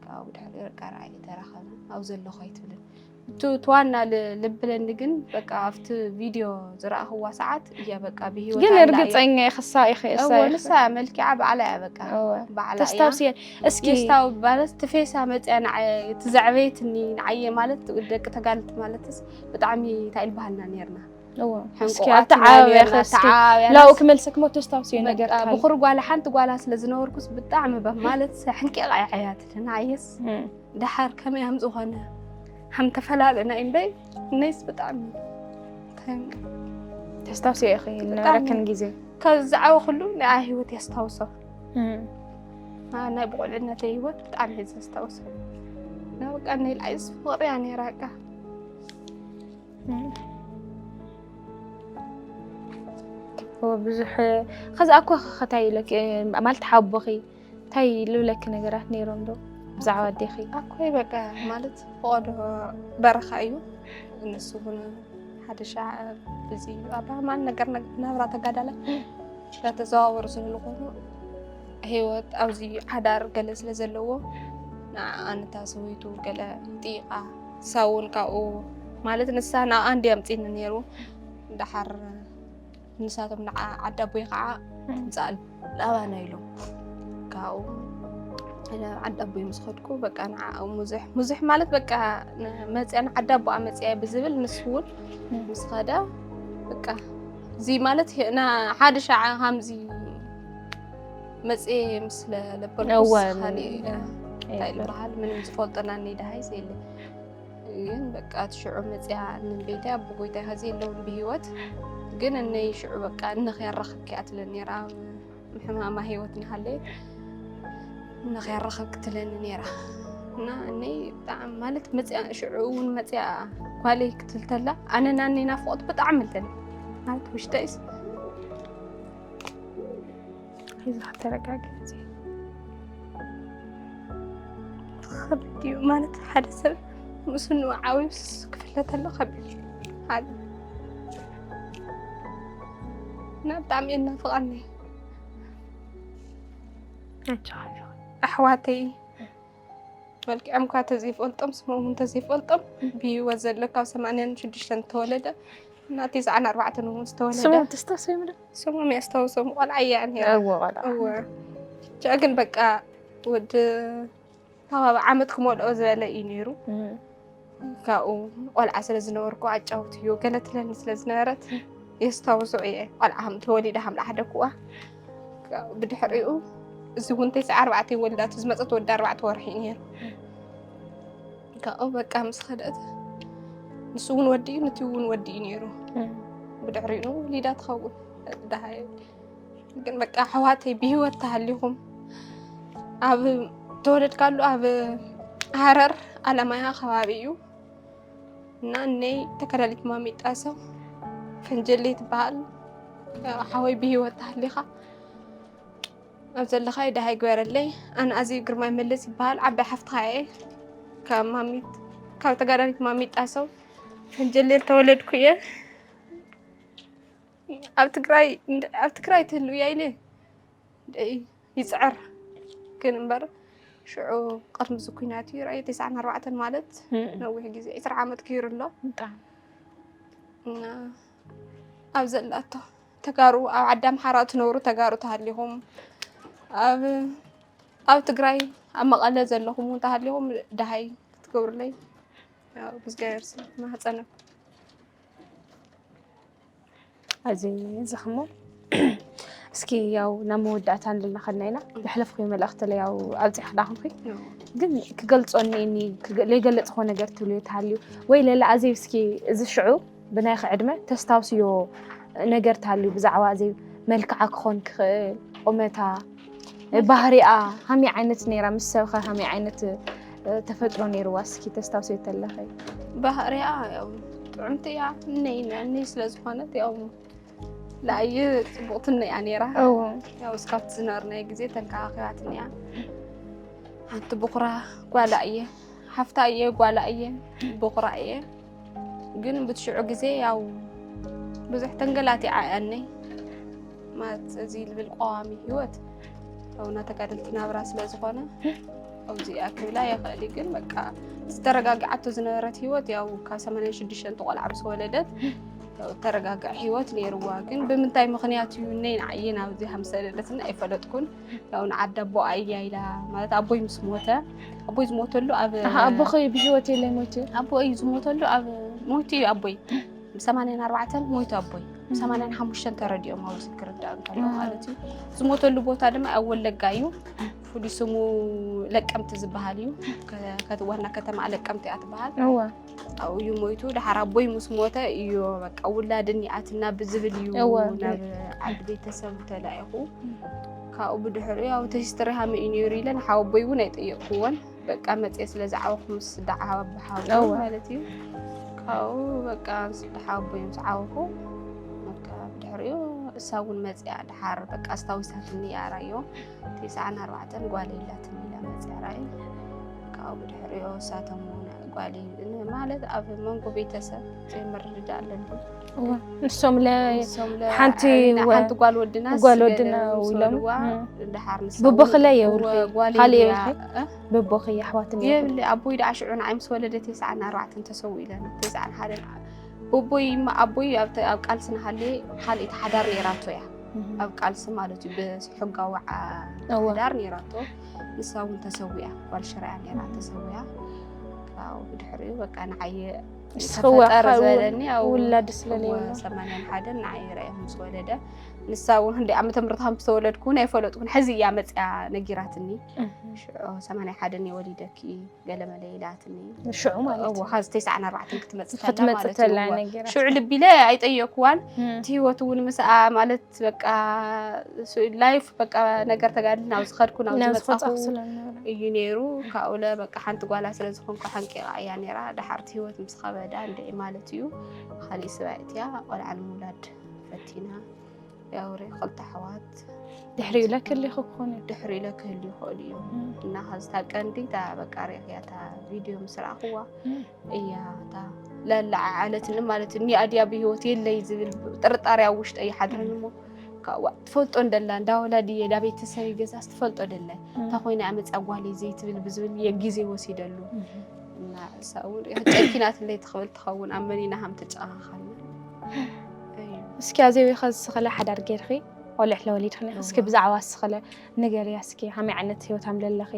ካብኡ ድሕሪ ርቃ ርኣየ ተራኸብና ኣብ ዘለኹ ኣይትብልን እቲ እቲ ዋና ል- ልብለኒ ግን በቃ ኣብቲ ቪድዮ ዝረኣኽዋ ሰዓት እያ በቃ ብሂወት ግን ኣላ እያ። እርግፀኛ ኢኽሳ ኢኺ እሳ እወ ኢኺ ንሳ መልኪዓ ባዕላ እያ በቃ እወ ባዕላ እያ። ተስታውስየ እስኪ ጌስታው ማለት ትፌሳ መፅያ ንዓየ ትዘዕበየትኒ ንዓየ ማለት ደቂ ተጋልጥ ማለትስ ብጣዕሚ እንታይ ኢልበሃልና ነርና እወ ሕንቁ እስኪ ኣብቲ ዓበበ ኢኺ እስኪ ተዓባብያ ላው ክመልሰክ ሞ ተስታውስየ ነገር በቃ ብኹር ጓላ ሓንቲ ጓላ ስለ ዝነበርኩስ ብጣዕሚ በማለት ሕንቂቓ እያ ዓያትልና ኣየስ እም። ደሓር ከመይ ከም ዝኾነ ከም ተፈላለና እዩ እምበይ እነይስ ብጣዕሚ ተንቅ ተስታውስዮ ኢኺ ዝነበረክን ግዜ ካብ ዝዓበኹሉ ናይ ህይወት የስታውሶ እም። አ፣ ናይ ብቑልዕነተይ ህይወት ብጣዕሚ እየ ዘስታውሶ። እና በቃ ናይ ልዓይስ ፍቕሪ እያ ነይራ በቃ። እም። እወ፣ ብዙሕ ኸዚ ኣኮ ኸታይ ኢለኪ ማለት ሓቦኺ እንታይ ልብለኪ ነገራት ነይሮም ዶ ብዛዕባ ኣዴኺ? ኣኮይ በቃ ማለት ፈቐዶ በረኻ እዩ። እነሱ እውን ሓደ ሻዕ እዚ ኣባ ማን ነገር ናብራ ተጋዳላይ እንዳተዘዋወሩ ስለዝኾኑ ህይወት ኣብዚ ሓዳር ገለ ስለ ዘለዎ ንዓኣ ነታ ሰበይቱ ገለ ይጥይቃ። ንሳ እውን ካብኡ ማለት ንሳ ንዓኣ እንዲ ኣምፂኒ ነይሩ። ደሓር ንሳቶም ንዓ ዓዲ ኣቦይ ከዓ ትምፃእ ኣባና ኢሎም ካብኡ ዓዲ ኣቦይ ምስ ኸድኩ በቃ ንዓኣ ሙዝሕ ሙዝሕ ማለት በቃ መፅያ ንዓዲ ኣቦኣ መፅያ ብዝብል ንሱ እውን ምስ ኸደ በቃ እዚ ማለት ሓደ ሻዓ ከምዚ መፅየ ምስ ለበልኩስ ካልእ እንታይ ዝበሃል ምንም ዝፈልጦ ናነይ ደሃይስ የለ። ግን በቃ እቲ ሽዑ መፅያ ንቤተይ ኣቦ ጎይታይ ኸዚ የለውን ብህይወት ግን እነይ ሽዑ በቃ እነኸ ያራኽብኪ እያ ትብለኒ ነይራ። ሕማማ ህይወት እናሃለየት እነኸ ያራኽብኪ ትብለኒ ነይራ። እና እነይ ብጣዕሚ ማለት መፅያ ሽዑ እውን መፅያ ጓለይ ክትብል ተላ ኣነ ናነይ ናፍቖት ብጣዕሚ ኣለኒ ማለት ውሽጠይስ ሒዝኻ ተረጋጊ። ከቢድ እዩ ማለት ሓደ ሰብ ምስኑ ዓብዩስ ክፍለ ተሎ ከቢድ እዩ ሓደ እና ብጣዕሚ እየ እናፍቐኒ። ኣሕዋተይ መልክዖም እኳ ተዘይፈልጦም ስሞም እውን ተዘይፈልጦም ብህይወት ዘሎ ካብ ሰማንያን ሽዱሽተን ዝተወለደ እና ተስዓን ኣርባዕተን እውን ዝተወለደ ስሞም ተስታውስ ወይ ምለ ስሞም የስታውሶም ቆልዓ እያ ነይራ። እወ ቆልዓ እወ ብቻ ግን በቃ ወዲ ከባቢ ዓመት ክመልኦ ዝበለ እዩ ነይሩ። ካብኡ ቆልዓ ስለ ዝነበርኩ ኣጫውትዮ ገለ ትለኒ ስለ ዝነበረት የስታውሶ እየ። ቆልዓ ከም ተወሊዳ ከም ዝዓደግኩዋ ብድሕሪኡ እዚ እውን ተስዓ ኣርባዕተ ወሊዳ እቲ ዝመፀት ወዲ ኣርባዕተ ወርሒ እዩ ነይሩ። ካብኡ በቃ ምስ ከደት ንሱ እውን ወዲ እዩ ንቲ እውን ወዲ እዩ ነይሩ። ብድሕሪኡ ወሊዳ ትኸውን ደሃየ ግን በቃ ኣሕዋተይ ብህይወት ተሃሊኹም ኣብ ተወለድካሉ ኣብ ሃረር ኣለማያ ከባቢ እዩ እና እነይ ተከዳሊት ማሚጣ ሰብ ፈንጀሌ ትበሃል ሓወይ ብህይወት ተሃሊኻ ኣብ ዘለኻይ ደሃይ ግበረለይ። ኣነ ኣዜብ ግርማይ መለስ ይበሃል ዓባይ ሓፍትኻ እየ ካብ ማሚት ካብ ተጋዳሊት ማሚጣ ሰው ፈንጀሌ ተወለድኩ እየ። ኣብ ትግራይ ኣብ ትግራይ ትህልው እያ ኢለ ይፅዕር ግን እምበር ሽዑ ቅድሚ እዚ ኩናት እዩ ራእየ ተስዓን ኣርባዕተን ማለት ነዊሕ ግዜ ዕስራ ዓመት ክይሩ ኣሎ። ኣብ ዘላቶ ተጋሩ ኣብ ዓዲ ኣምሓራ ትነብሩ ተጋሩ ተሃሊኹም ኣብ ኣብ ትግራይ ኣብ መቐለ ዘለኹም እውን ተሃሊኹም ደሃይ ክትገብሩለይ ብዝጋየር ማህፀነኩም። ኣዚ ዝኽሞ እስኪ ያው ናብ መወዳእታ ንልና ከድና ኢና። ዘሕለፍኩ መልእኽቲ ለ ያው ኣብፂሕ ክዳኹምኩ ግን ክገልፆ እኒኒ ለይገለፅኮ ነገር ትብልዮ ተሃልዩ ወይ ለለ ኣዘይ እስኪ እዚ ሽዑ ብናይኺ ዕድመ ተስታውስዮ ነገር ተሃልዩ ብዛዕባ ኣዘይ መልክዓ ክኾን ክኽእል ቁመታ ባህሪኣ ሃመይ ዓይነት ነይራ ምስ ሰብኸ ሃመይ ዓይነት ተፈጥሮ ነይርዋ እስኪ ተስታውስዮ ተለኸ? ባህሪኣ ያው ጥዑምቲ እያ እነይ እነይ ስለ ዝኾነት ያው ላእየ ፅቡቕትና እያ ነይራ። ያው እስካብቲ ዝነበርናዮ ግዜ ተንከባኺባትና እያ። ሓንቲ ብኹራ ጓላ እየ ሓፍታ እየ ጓላ እየ ብኹራ እየ። ግን ብትሽዑ ግዜ ያው ብዙሕ ተንገላቲዓ እያኒ ማለት እዚ ልብል ቀዋሚ ህይወት ያው እናተጋደልቲ ናብራ ስለ ዝኾነ ኣብዚኣ ክብላ የኽእል እዩ። ግን በቃ ዝተረጋግዓቶ ዝነበረት ህይወት ያው ካብ ሰማንያን ሽዱሽተን ቆልዓ ምስ ወለደት ያው ተረጋግዐ ህይወት ነይርዋ። ግን ብምንታይ ምኽንያት እዩ እነይ ንዓየ ናብዚ ከም ዝሰደደትና ኣይፈለጥኩን። ያው ንዓዲ ኣቦኣ እያ ኢላ ማለት ኣቦይ ምስ ሞተ ኣቦይ ዝሞተሉ ኣብ ኣቦኸ ብህይወት የለይ ሞይቱ? ኣቦይ ዝሞተሉ ኣብ ሞይቱ እዩ ኣቦይ ብሰማንያን ኣርባዕተን ሞይቱ ኣቦይ ብሰማንያን ሓሙሽተን ተረዲኦም ኣብዚ ክርዳእ እንከሎ ማለት እዩ። ዝሞተሉ ቦታ ድማ ኣብ ወለጋ እዩ። ፍሉይ ስሙ ለቀምቲ ዝበሃል እዩ። ዋና ከተማ ለቀምቲ እያ ትበሃል። ኣብኡ እዩ ሞይቱ። ደሓር ኣቦይ ምስ ሞተ እዩ በቃ ውላድ እኒኣትና ብዝብል እዩ ናብ ዓዲ ቤተሰብ ተላኢኹ። ካብኡ ብድሕሪኡ ኣብ ተሲስትሪ ሃመ እዩ ነይሩ ኢለ ንሓወቦይ እውን ኣይጠየቅኩዎን። በቃ መፅየ ስለ ዝዓበኹ ምስ ደዓበሓው ማለት እዩ። ካብኡ በቃ ምስ ደሓወቦይ ምስ ዓበኹ በቃ ብድሕሪኡ እሳ እውን መፅያ ደሓር በቃ ኣስታዊሳትኒ እያ ራዮ። ተስዓን ኣርባዕተን ጓል የላትን ኢላ መፅያ ራእይ ካብኡ ብድሕሪኦ እሳቶም ጓል ማለት ኣብ መንጎ ቤተሰብ ዘይምርድዳእ ኣለሉ። ንሶም ሓንቲ ሓንቲ ጓል ወድና ጓል ወድና ኢሎም ብቦኽለ የውርኺ ካልእ የውርኺ ብቦኺ ኣሕዋትን የብሊ ኣቦይ ደኣ ሽዑ ንዓይ ምስ ወለደ ተስዓን ኣርባዕተን ተሰው ኢለን ተስዓን ሓደን ብቦይ ኣቦይ ኣብ ቃልሲ ንሃለየ ካልእቲ ሓዳር ነይራቶ እያ ኣብ ቃልሲ ማለት እዩ ብሕጋዊ ዓ- እወ። ሓዳር ነይራቶ። ንሳ እውን ተሰዊኣ፣ ጓል ሽራያ ነይራ ተሰዊኣ። ካብኡ ብድሕሪኡ በቃ ንዓየ እስኽዋ ተፈጠር ካብ ዝበለኒ ያው ውላድ ስለለየብላ። ሰማንያን ሓደን ንዓይ ርኣየ ምስ ወለደ፣ ንሳ እውን ክንደይ ዓመተ ምህረት ከም ዝተወለድኩ እውን ኣይፈለጥኩን። ሕዚ እያ መፅያ ነጊራትኒ። ሽዑ ሰማንያ ሓደን እየ ወሊደኪ ገለመለ ኢላትኒ። ሽዑ ማለት እዎ፣ እዩ። ኻዚ ተስዓን ኣርባዕተን ክትመፅእ ከላ ክትመፅእ ማለት ተላ እዩ። እዎ። ነጊራ። ሽዑ ልቢ ኢለ ኣይጠየቅኩዋን። እም። እቲ ህይወት እውን ምስኣ ማለት በቃ ላይፍ በቃ ነገር ተጋድል ናብ ዝኸድኩ ናብ ናብ ዝመፃኹ ዝኸፃኹ ስለነበረ። እዩ ነይሩ። ካብኡለ በቃ ሓንቲ ጓላ ስለ ዝኾንኩ ሓንቂቓ እያ ነይራ። ድሓር እቲ ህይወት ምስ ኸበዳ እንደ ማለት እዩ። ካሊእ ስባይ እትያ ቆልዓ ንምውላድ ፈቲና። ያው ርእ ክልተ ኣሕዋት ድሕሪኡ ለክል ይኽኮን እዩ። ድሕሪ ኢለ ክህሉ ይኽእሉ እዩ። እም። እና ካብዚ እታ ቀንዲ እታ በቃ ርኢኽያ እታ ቪድዮ ምስ ረኣኽዋ እም። እያ እታ ለለዓዓለትኒ ማለት እኒኣ ድያ ብህይወት የለይ ዝብል ጥርጣሬ ኣብ ውሽጠ ይሓድረኒ እሞ ካብዋ ትፈልጦ እንደላ እንዳወላ ድየ ዳ ቤተሰብ ገዛስ ትፈልጦ ደለ እም። እታ ኮይና ኣመፃ ጓለይ ዘይትብል ብዝብል እየ ግዜ ወሲደሉ እም። እና እሳ እውን ጨኪናትለይ ትኽብል ትኸውን ኣመኒና ሃም ተጨኻኻልና እዩ። እስኪ ኣዜብ ኸዚ ስኸለ ሓዳር ጌርኺ ቆልዕ ለወሊድኽኒ እስኪ እዋ። ብዛዕባ ስኸለ ንገርያ እስኪ ሃመይ ዓይነት ህይወት ኣም ለለኺ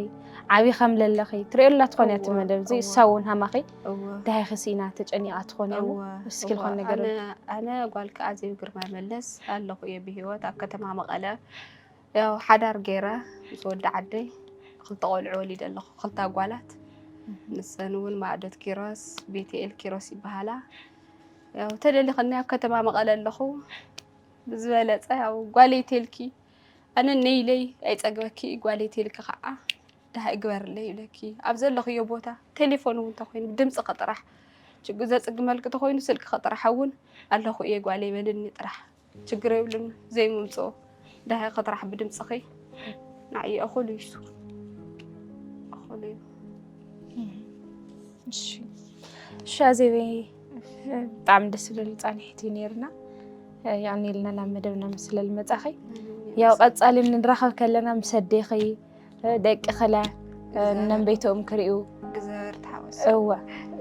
ዓብዪ ከም ለለኺ ትሪኦ ላ ትኾን እያ እቲ እዋ፣ መደብ እዚ እዋ። እሳ እውን ሃማኺ እወ ደሃይ ኸሲእና ተጨኒቓ ትኾን እያ እሞ እወ እስኪ እወ ልኾን ነገር ኣነ ኣነ ጓልካ ኣዜብ ግርማ መለስ ኣለኹ እየ ብህይወት ኣብ ከተማ መቐለ ያው ሓዳር ገይረ ምስ ወዲ ዓደይ ክልተ ቆልዑ ወሊደ ኣለኹ ክልተ ኣጓላት ንሰን እውን ማዕዶት ኪሮስ ቤትኤል ኪሮስ ይበሃላ ያው ተደሊኽኒ ኣብ ከተማ መቐለ ኣለኹ ብዝበለፀ ያው ጓለይ ቴልኪ ኣነ ነይለይ ኣይፀግበኪ ጓለይ ቴልኪ ከዓ ደሃ እግበርለይ ይብለኪ ኣብ ዘለኽዮ ቦታ ቴሌፎን እውን ተኮይኑ ድምፂ ከጥራሕ ችግር ዘፅግመልኪ ተኮይኑ ስልኪ ከጥራሕ እውን ኣለኹ እየ ጓለይ በልኒ ጥራሕ ችግር የብሉን ዘይምምፅኦ ደሃ ከጥራሕ ብድምፅኺ ንዓይ እኹል እዩ እሱ እኹል እዩ እሺ እሺ ኣዜበይ ብጣዕሚ ደስ ዝብል ፃንሒት እዩ ነይርና ያኔልና ናብ መደብና ምስለ ልመፃኸይ ያው ቀፃሊ ንራኸብ ከለና ምስ ኣዴኺ ደቂ ኸለ ነንበይተኦም ክርእዩ እግዚኣብሔር ተሓወስ እወ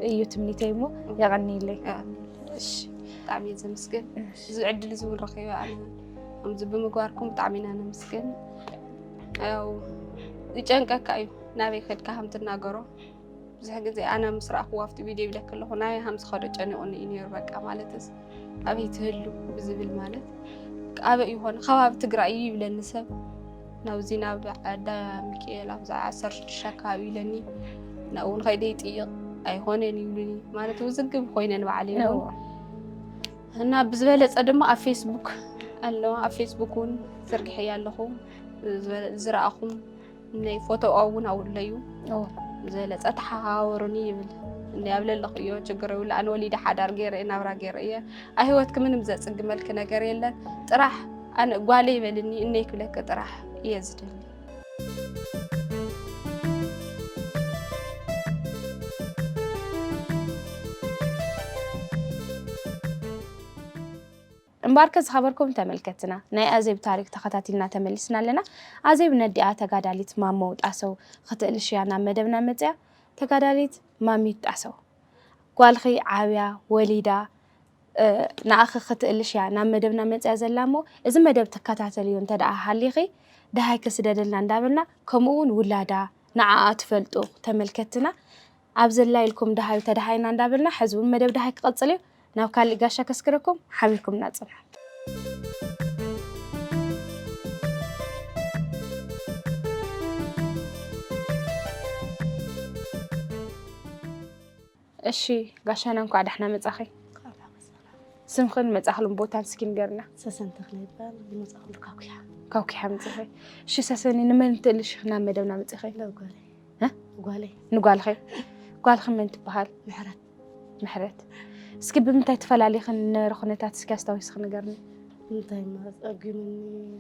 እዩ ትምኒተይ እሞ የቐኒለይ እሺ ብጣዕሚ እየ ዘመስግን እዚ ዕድል እዚ እውን ረኺበ ኣነ ከምዚ ብምግባርኩም ብጣዕሚ ኢና ነመስግን ያው ይጨንቀካ እዩ ናበይ ከድካ ከም ትናገሮ ብዙሕ ግዜ ኣነ ምስ ረኣኽዎ ኣብቲ ቪድዮ ይብለኪ ኣለኹ ናይ ሃምዚ ኸዶ ጨኒቑኒ እዩ ነይሩ በቃ ማለትስ ኣበይ ትህሉ ብዝብል ማለት ኣበይ ይኾነ ከባቢ ትግራይ እዩ ይብለኒ ሰብ ናብዚ ናብ ዓዳ ሚካኤል ኣብዚ ዓሰርተ ሽዱሽተ ኣካባቢ ኢለኒ ናብኡ ንኸይደ ይጥይቕ ኣይኾነን ይብሉኒ ማለት ውዝግብ ኮይነ ንባዕለይ እና ብዝበለፀ ድማ ኣብ ፌስቡክ ኣለዋ ኣብ ፌስቡክ እውን ዘርግሐያ ኣለኹ ዝረኣኹም ናይ ፎቶ እውን ኣብኡ ኣለዩ ዝበለፀ ተሓዋወሩኒ ይብል እንደ ኣብ ለለኽዮ ችግር ይብሉ ኣነ ወሊደ ሓዳር ገይረ እየ ናብራ ገይረ እየ ኣብ ህይወትኪ ምንም ዘፅግመልኪ ነገር የለን ጥራሕ ኣነ ጓለ ይበልኒ እነይ ክብለኪ ጥራሕ እየ ዝደሊ እምበኣርከ ዝኸበርኩም ተመልከትና ናይ ኣዜብ ታሪክ ተኸታቲልና ተመሊስና ኣለና። ኣዜብ ነዲኣ ተጋዳሊት ማሞ ጣሰው ክትእልሽ እያ ናብ መደብና መፅያ። ተጋዳሊት ማሚት ጣሰው ጓልኺ ዓብያ ወሊዳ ንኣኺ ክትእልሽ እያ ናብ መደብና መፅያ ዘላ እሞ እዚ መደብ ትከታተልዮ እንተ ደኣ ሃሊኺ ደሃይ ክስደደልና እንዳበልና ከምኡ እውን ውላዳ ንዓኣ ትፈልጡ ተመልከትና ኣብ ዘላ ኢልኩም ደሃዩ ተደሃይና እንዳበልና ሕዚ እውን መደብ ደሃይ ክቐፅል እዩ ናብ ካሊእ ጋሻ ከስክረኩም ሓቢርኩምና ፅንሑ እሺ ጋሻና እንኳዕ ዳሕና መጻኺ ስምኽን መጻኽሉን ቦታን እስኪ ንገርና ሰሰን ተኽለ ይባል ዝመጻኽሉ ካኩያ ካኩያ መጽኺ እሺ ሰሰኒ ንመን ትእልሽ ናብ መደብና መጽኺ ለጓለይ እ? ጓለይ ንጓልኺ ጓልኺ መን ትበሃል ምሕረት ምሕረት እስኪ ብምንታይ ትፈላሊኽን ነበረ ኩነታት እስኪ ኣስታዊስኺ ንገርኒ እንታይ ጸጊሙኒ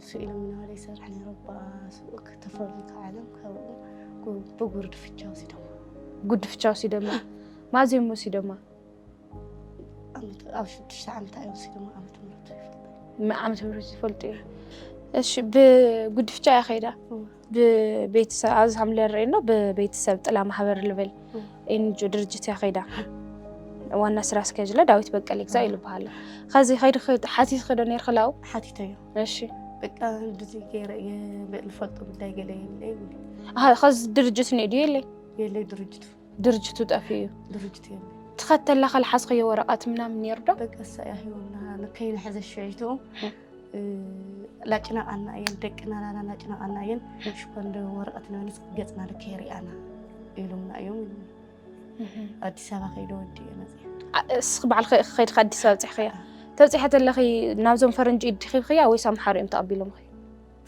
ስኢሎም ምናባለ ይሰርሕ ነይረ ባ ተፈልዩ ዓለም ካብኡ ብጉርዲ ፍቻ ወሲዶም ጉድፍቻ ወሲዶማ ማዝዮም ወሲዶማ ኣብ ሽዱሽተ ዓመት እዮም ወሲዶም ዓመት ምረቱ ይፈልጥ ዓመት ምረቱ ይፈልጡ እዩ እሺ ብጉድፍቻ እያ ከይዳ ብቤተሰብ ኣብዚ ከም ንርእየኖ ብቤተሰብ ጥላ ማሕበር ልብል ኤንጆ ድርጅት እያ ከይዳ ዋና ስራ ኣስኪያጅ ለ ዳዊት በቀል ይግዛእ ይልበሃሎ ከዚ ከይዲ ሓቲት ከዶ ነርክላው ሓቲተዮ እሺ በቃ እንደዚ ገይረ እየ። ዝፈልጦ ጉዳይ ገለ የለ ይብል። ኣሃ፣ ኸዚ ድርጅት እኒኦ ድዩ የለይ? የለይ ድርጅቱ ድርጅቱ ጠፊኡ እዩ። ድርጅቱ የለ። ትኸተላ ከልሓዝኸዮ ወረቐት ምናምን ነይሩ ዶ? በቃ እሳ እያ ሂቡና ንከይንሕዘ ሽዒቱ ላጭናቃና እየን ደቅና ናና ላጭናቃና እየን። ሽኮንዶ ወረቐት ንመንስ ገፅና ልከ የሪኣና ኢሉምና እዮም። ኣዲስ ኣበባ ከይደ ወዲ እየ መፅእ። እስኺ ባዕልኺ ከይድካ ኣዲስ ኣበባ በፂሕኽያ? ተብፂሐ ተለኺ ናብዞም ፈረንጂ ኢድ ዲኺ ኺያ ወይስ ኣምሓሩ እዮም ተቐቢሎምኺ?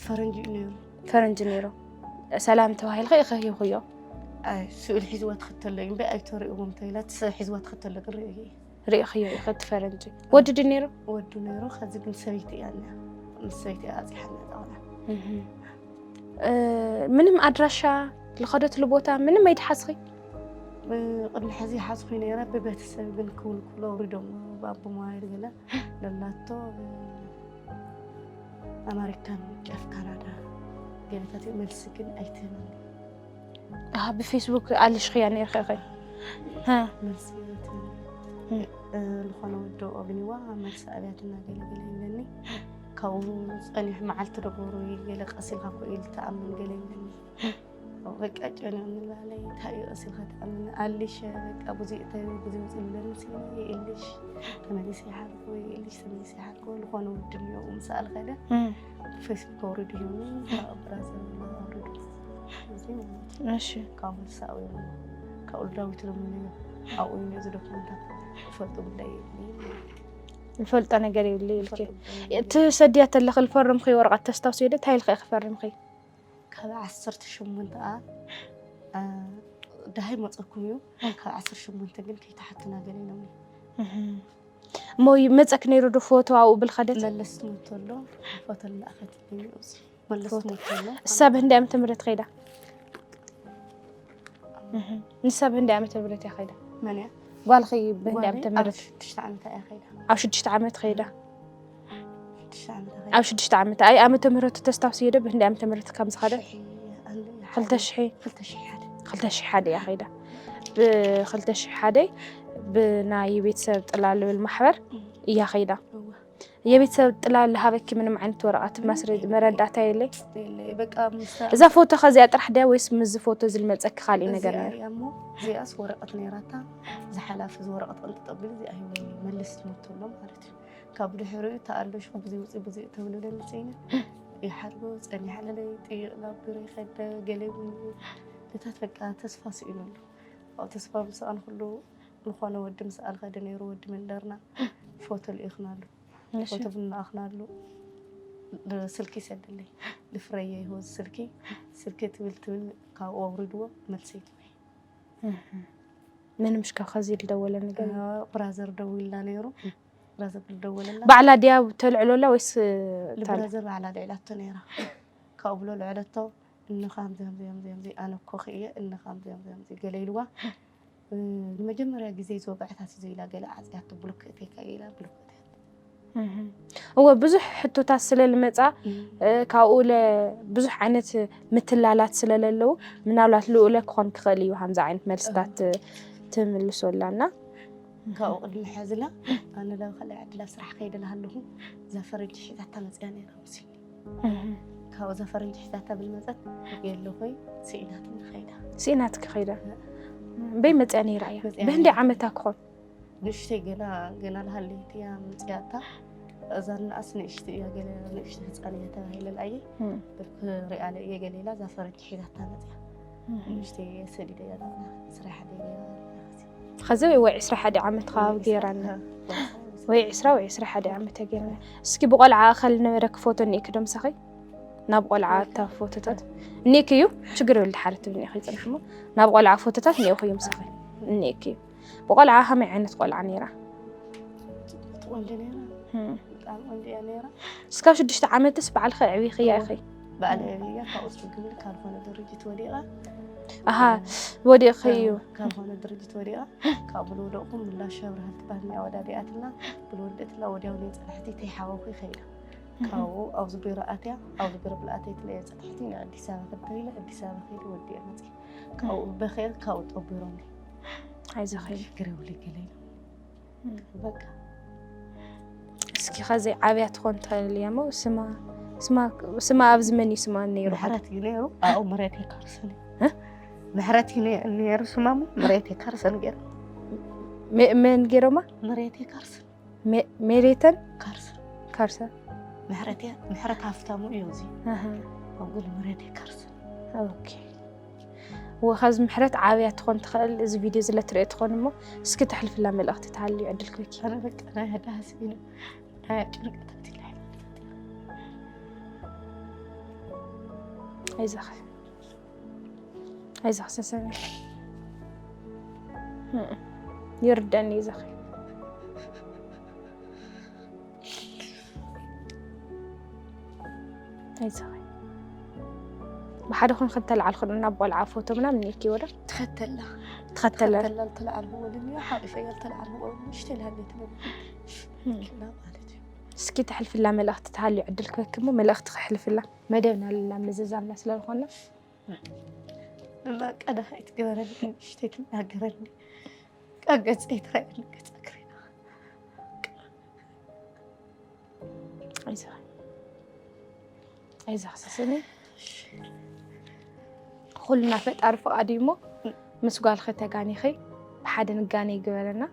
ፈረንጂ እዩ ነይሩ። ፈረንጂ ነይሩ። ሰላም ተባሂልኺ ኢኺ ሂብኽዮ? ኣይ ስእሊ ሒዝዋ ትኸተሎ እዩ እምበይ ኣይተርእዎም ተይላ ሰብ ሒዝዋ ትኸተሎ ግን ርእየ። ርኢኽዮ ኢኺ እቲ ፈረንጂ? ወዲ ድዩ ነይሩ? ወዱ ነይሩ። ከዚ ግን ሰበይቲ እያ እኒኣ። ምስ ሰበይቲ እያ ኣፅሓ ነጣውላ ምንም ኣድራሻ ልኸደትሉ ቦታ ምንም ኣይትሓዝኺ? ቅድሚ ሕዚ ሓዝኩ ነይረ። ብቤተሰብ ግን ክውልኩሎ ኣውሪዶም ባቡ ሞባይል ገለ ለላቶ ኣማሪካን ጫፍ ካናዳ ገለታት እዩ። መልሲ ግን ኣይትህብኒ። ኣሃ፣ ብፌስቡክ ኣልሽኽያ ነይርኺ ኢኺ? ሃ። መልሲ ኣይትህብኒ። ዝኾነ ወዲ ኣብኒዋ መልሲ ኣብያትና ገለ ገለ ይብለኒ። ካብኡ ፀኒሑ መዓልቲ ደጎሩ ገለ ቀሲልካ ኮ ኢሉ ተኣምን ገለ ይብለኒ። በቃ ጨኒቑኒ በሃለይ። እንታይ እዩ ቀሲልካ ተኣምን ኣልሽ በቃ ብዙ እተዩ ብዙ ውፅእ ልበልሲ ይእልሽ ተመሊሰ ይሓልኩ ይእልሽ ተመሊሰ ይሓልኩ ዝኾነ ውድም እዩ ምሳል ከደ ፌስቡክ ኣውርዱ ይብሉ። ብራዘር ኣውርዱ እዚ ማለት እዩ። እሺ። ካብ መልሳዊ ካብኡ ዳዊት ሎሚ ኣብኡ እዩ እዚ ዶክመንታት ዝፈልጡ ጉዳይ የብለይ። ዝፈልጦ ነገር የብለይ ኢልኪ። እቲ ሰድያ ተለኺ ዝፈረምኺ ወረቐት ተስታውስዮ ዶ? እንታይ ኢልኪ ኢኺ ፈሪምኺ? ካብ ዓሰርተ ሸሞንተ ኣ ዳሃይ መፀኩም እዩ። ካብ ዓሰርተ ሸሞንተ ግን ከይተሓትና ገለ ኢሎምኒ። እሞ መፀክ ነይሩ ዶ ፎቶ ኣብኡ ብልኸደት? መለስ ትሞቶ ኣሎ ፎቶ ለኣኸትልኝ። መለስ ትሞቶ ኣሎ። እሳ ብህንዲ ዓመተ ምህረት ከይዳ? ንሳ ብህንዲ ዓመተ ምህረት እያ ከይዳ? መን እያ? ጓልኺ ብህንዲ ዓመተ ምህረት? ሽዱሽተ ዓመታ እያ ከይዳ። ኣብ ሽዱሽተ ዓመት ከይዳ? ሽዱሽተ ዓመታ ከይዳ። ኣብ ሽዱሽተ ዓመት ኣይ ዓመተ ምህረቱ ተስታውስዮ ዶ ብህንዲ ዓመተ ምህረት ከም ዝኸደት? ሽሕ ኣንድ ክልተ ሽሕ ክልተ ሽሕ ሓደ ክልተ ሽሕ ሓደ እያ ከይዳ። ብክልተ ሽሕ ሓደ ብናይ ቤተሰብ ጥላ ልብል ማሕበር እያ ከይዳ። እወ። የቤተሰብ ጥላ ልሃበኪ ምንም ዓይነት ወረቐት ማስረጅ መረዳእታ የለይ። የለ፣ በቃ ምስታ እዛ ፎቶ ከዚኣ ጥራሕ ድያ ወይስ ምስዚ ፎቶ እዚ ልመፀኪ ካሊእ ነገር እዚኣ ነይሩ? እያ እሞ እዚኣስ ወረቐት ነይራታ። ዝሓላፊ እዚ ወረቐት ቅንጥጠብሊ እዚኣ ሂወ መለስ ትሞቶ ኣሎ ማለት እዩ። ካብ ድሕሪኡ ተኣለሽ ብዙ ውፅእ ብዙ ተብልለ ንፅይነ ይሓልጎ ፀኒሓለለይ ጥይቕ ናብ ግረ ይኸደ ገለ እውን እታት በቃ ተስፋ ስኢኑ ኣሎ። ኣብ ተስፋ ምስኣን ኩሉ ዝኾነ ወዲ ምስኣል ከደ ነይሩ ወዲ መንደርና ፎቶ ልኢኽናሉ። ፎቶ ብንለኣኽናሉ ስልኪ ይሰደለይ። ልፍረየ ይህወዝ ስልኪ ስልኪ ትብል ትብል ካብኡ ኣውሪድዎ መልሰይ ትበይ። ምንም ሽካ ከዚ ልደወለ ነገር ብራዘር ደዊልና ነይሩ። ብራዘር ልደወለላ ባዕላ ድያ ተልዕሎላ ወይስ ታል ልብራዘር ባዕላ ልዕላቶ ነይራ። ካብኡ ብሎ ልዕለቶ እኒ ከምዚ ከምዚ ከምዚ ከምዚ ኣነ እኮ ክእየ እኒ ከምዚ ከምዚ ከምዚ ገለ ኢልዋ። ንመጀመርያ ግዜ ዝወግዐታት እዩ ኢላ ገለ ዓፅያቶ ብሎክ እተይካ እየ ኢላ ብሎክ እተያት። እወ ብዙሕ ሕቶታት ስለ ልመፃ ካብኡ ለ ብዙሕ ዓይነት ምትላላት ስለ ለለዉ ምናልባት ልኡለ ክኾን ክኽእል እዩ ከምዚ ዓይነት መልስታት ትምልሶላ እና ካብኡ ቅድሚ ሕዝላ ኣነ ለ ካልኣይ ዓዲ ላ ስራሕ ከይደ ላሃለኹ እዛ ፈረንጂ ሒዛታ መፅያ ነይራ ምስ ካብኡ እዛ ፈረንጂ ሒዛታ ብልመፀት የለኹይ ስኢናትኒ ከይዳ። ስኢናትኪ ከይዳ በይ መፅያ ነይራ እያ። ብህንደይ ዓመታ ክኾን? ንእሽተይ ገና ገና ልሃለይት እያ ምፅያታ። እዛ ንኣስ ንእሽቲ እያ ገለ ንእሽቲ ህፃን እያ ተባሂለ ልኣየ ብርክ ሪኣለ እየ ገለ ኢላ እዛ ፈረንጂ ሒዛታ መፅያ። ንእሽተይ እየ ሰዲደ እያ ዛና ስራሕ ደይ ገይራ ከዚ ወይ ዕስራ ሓደ ዓመት ካብ ገይራና ወይ ዕስራ ወይ ዕስራ ሓደ ዓመት ገይራና። እስኪ ብቆልዓ ኣኸል ነበረክ ፎቶ እኒእክ ዶ ምሳኺ? ናብ ቆልዓ እታ ፎቶታት እኒእክ እዩ ችግር የብሉ ድሓር ትብል እኒእክ ይፅንሕ እሞ ናብ ቆልዓ ፎቶታት እኒእክ እዩ ምሳኺ እኒእክ እዩ። ብቆልዓ ከመይ ዓይነት ቆልዓ ነይራ? ቆንጆ ነይራ። ብጣዕሚ ቆንጆ እያ ነይራ። እስካብ ሽዱሽተ ዓመትስ ባዕልኸ ኣዕቢኽያ ኢኺ? ባዕለ ኣዕብያ ካብኡ ስግብል ካልኾነ ድርጅት ወዲቓ። ኣሃ ወዲቕኺ እዩ። ካልኾነ ድርጅት ወዲቓ ካብኡ ዝወደቕኩ ምላሽ ኣብርሃ ትበሃል ናይ ኣወዳዲኣትና ብልወደትላ ወዲያው ናይ ፅንሕቲ ተይሓወኹ ይኸይዳ። ካብኡ ኣብዚ ቢሮ ኣትያ ኣብዚ ቢሮ ብልኣተይ ትለየ ፅንሕቲ ንኣዲስ ኣበባ ክድሪለ ኣዲስ ኣበባ ከይደ ወዲአ መፅእ። ካብኡ በኸየ ካብኡ ጠቢሮም ኣይዞኺ ሽግር የብሉ ገለ ኢሎም በቃ እስኪ ከዚ ዓብያ ትኾን ትኽእል እያ እሞ ስማ ስማ ስማ ኣብዚ መን እዩ ስማ ነይሩ? ምሕረት እዩ ነይሩ ኣብኡ። ምሬት የካርሰን እ? ምሕረት እዩ ነይ- ነይሩ ስማሙ። ምሬት የካርሰን ገይሩ መ- መን ገይሮማ? ምሬት የካርሰን መ- ሜሬተን ካርሰን ካርሰ ምሕረት እያ። ምሕረት ሃፍታሙ እዩ። እዚ ኣሃ፣ ኣጉል ምሬት የካርሰን ኦኬ። ወ- ካብዚ ምሕረት ዓብያ ትኾን ትኽእል፣ እዚ ቪድዮ ዝለ ትሪኦ ትኾን እሞ እስኪ ተሕልፍላ መልእኽቲ ትሃልዩ ዕድል ክበኪ። ኣነ በቃ ናይ ህዳሃስ ኢነ ናይ ጭንቀታት ይልሕል ኣይዞኺ ኣይዞኺ ሰሰነ ይርደኒ ይዞኺ ኣይዞኺ ብሓደ ኮን ከተለዓልኩ ናብ ቆልዓ ፎቶ ምናምን ኔኪ ወደ ትኸተላ ትኸተለ ተላ ተለዓልዎ ልሚ ሓሪፈ ተለዓልዎ ምሽተ ላለ ተለብ ክላ ማለት እዩ። እስኪ ተሕልፍላ መልእኽቲ ተሃልዩ ዕድል ክበኪ እሞ መልእኽቲ ክሕልፍላ መደብና ለላ ምዝዛምና ስለዝኾነ እማ ቀዳሓይ ትግበረኒ ንእሽተይ ትናገረኒ ቀገፀይ ትረአየኒ ገፀ ክሪና ኣይዞኺ ኣይዞኺ ሰሰኒ ኩልና ፈጣሪ ፍቓድ እዩ እሞ ምስ ጓልኺ ተጋኒኺ ብሓደ ንጋነ ይግበረና።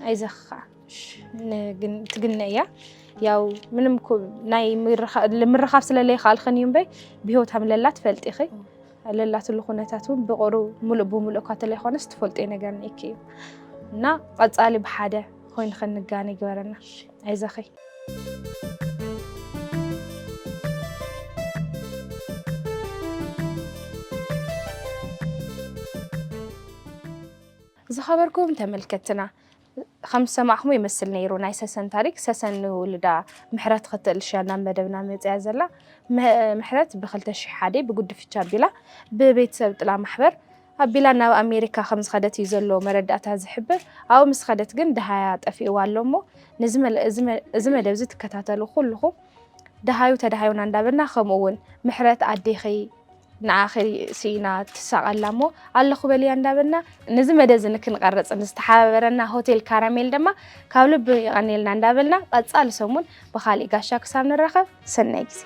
ኣይዞኺ ከዓ ትግነ እያ። ያው ምንም እኮ ናይ ምርኻ- ምርኻብ ስለለይከኣልኽን እዩ እምበይ ብሂወት ሃም ለላ ትፈልጢ ኢኺ። ለላትሉ ኩነታት እውን ብቑሩ ሙሉእ ብሙሉእ እኳ ተለይኮነስ ትፈልጦ ነገር ንእኪ እዩ እና ቀፃሊ ብሓደ ኮይኑ ክንጋነ ይግበረና። ኣይዘኺ ዝኸበርኩም ተመልከትና ከም ዝሰማዕኹሞ ይመስል ነይሩ ናይ ሰሰን ታሪክ። ሰሰን ንውልዳ ምሕረት ክትእልሻ ናብ መደብና መፅያ ዘላ። ምሕረት ብ2001 ብጉድፍቻ ኣቢላ ብቤተሰብ ጥላ ማሕበር ኣቢላ ናብ ኣሜሪካ ከም ዝኸደት እዩ ዘሎ መረዳእታ ዝሕብር። ኣብኡ ምስ ኸደት ግን ደሃያ ጠፊእዋ ኣሎ እሞ ነዚ መለ- እዚ መ- እዚ መደብ እዚ ትከታተሉ ኩልኹም ደሃዩ ተደሃዩና እንዳበልና ከምኡ እውን ምሕረት ኣዴኺ ንዓኺ ስኢና ትሳቐላ እሞ ኣለኹ በልያ እንዳበልና ነዚ መደብ እዚ ንክንቐርጽ ንዝተሓባበረና ሆቴል ካራሜል ድማ ካብ ልቢ የቐንየልና እንዳበልና ቀጻሊ ሰሙን ብኻሊእ ጋሻ ክሳብ ንራኸብ ሰናይ ግዜ።